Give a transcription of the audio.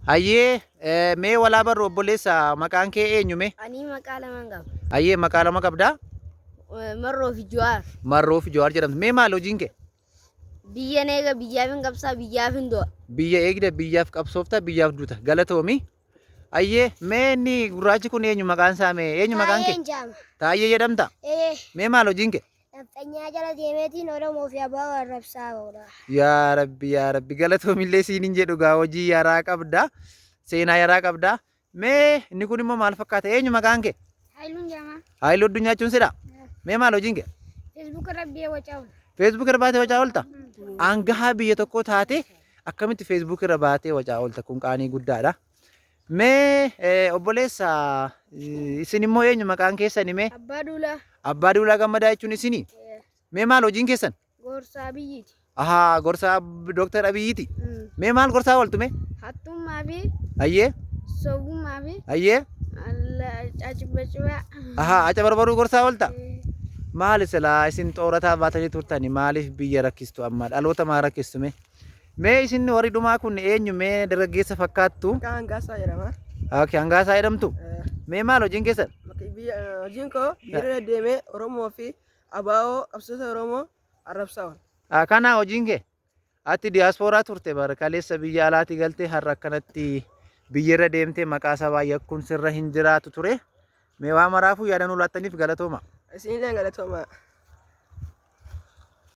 Hayyee mee walaa barru obboleessa maqaan kee eenyu mee? Ani maqaa lamaan qaba. Hayyee maqaa lama qabdaa? Marroo fi Jawaar. Marroo fi Jawaar jedhamtu. Mee maal hojiin kee? Biyyan eega biyyaaf hin qabsaa biyyaaf hin du'a. Biyya eegda biyyaaf qabsoofta biyyaaf duuta. Galatoomi. Hayyee mee inni gurraachi kun eenyu maqaan isaa mee eenyu maqaan kee? Taayeen jaama. Taayyee jedhamta? Ee, Mee maal hojiin kee? Nafxanyaa jala deemeetiin Oromoo fi ABO arrabsaa oola. Yaa Rabbi yaa Rabbi galatoomillee siin hin jedhu gaa hojii yaraa qabda. Seenaa yaraa qabda. Mee inni kun immoo maal fakkaata? Eenyu maqaan kee? Haayiluun jaamaa. Haayiluu Addunyaa jechuun sidha? Mee maal hojiin kee? Facebook irra biyya wacaa oola. Facebook irra baatee wacaa oolta? Aangahaa biyya tokkoo taate akkamitti Facebook irra baatee wacaa oolta? Kun qaanii guddaadha. Mee obboleessa isin immoo eenyu maqaan keessani mee? Abbaa Duulaa. Abbaa Duulaa Gammadaa jechuun isini? Mee maal hojiin keessan? Gorsaa Abiyyiiti. Ahaa gorsaa Dooktar Abiyyiiti. Mee maal gorsaa ooltu mee? Hattummaa fi Hayyee sobummaa fi hayyee cacibbacibaa. Ahaa aca barbaruu gorsaa oolta? Maali silaa isin xoorataa baatanii turtani maaliif biyya rakkistu amma dhaloota maa rakkistu mee? Mee isin warri dhumaa kun eenyu mee dargaggeessa fakkaattu? Maqaa Hangaasaa jedhama. Okay, Hangaasaa jedhamtu? Mee maal hojiin keessan? Hojiin koo biyya deemee Oromoo fi ABO qabsoota Oromoo arrabsaa oola. Ah, Kana hojiin kee? Ati diyaaspooraa turte bara kaleessa biyya alaatii galtee har'a akkanatti biyyarra deemtee maqaa sabaa yakkuun sirra hin jiraatu ture. Mee waa maraafuu yaada nuu laattaniif galatooma. Isinillee galatooma.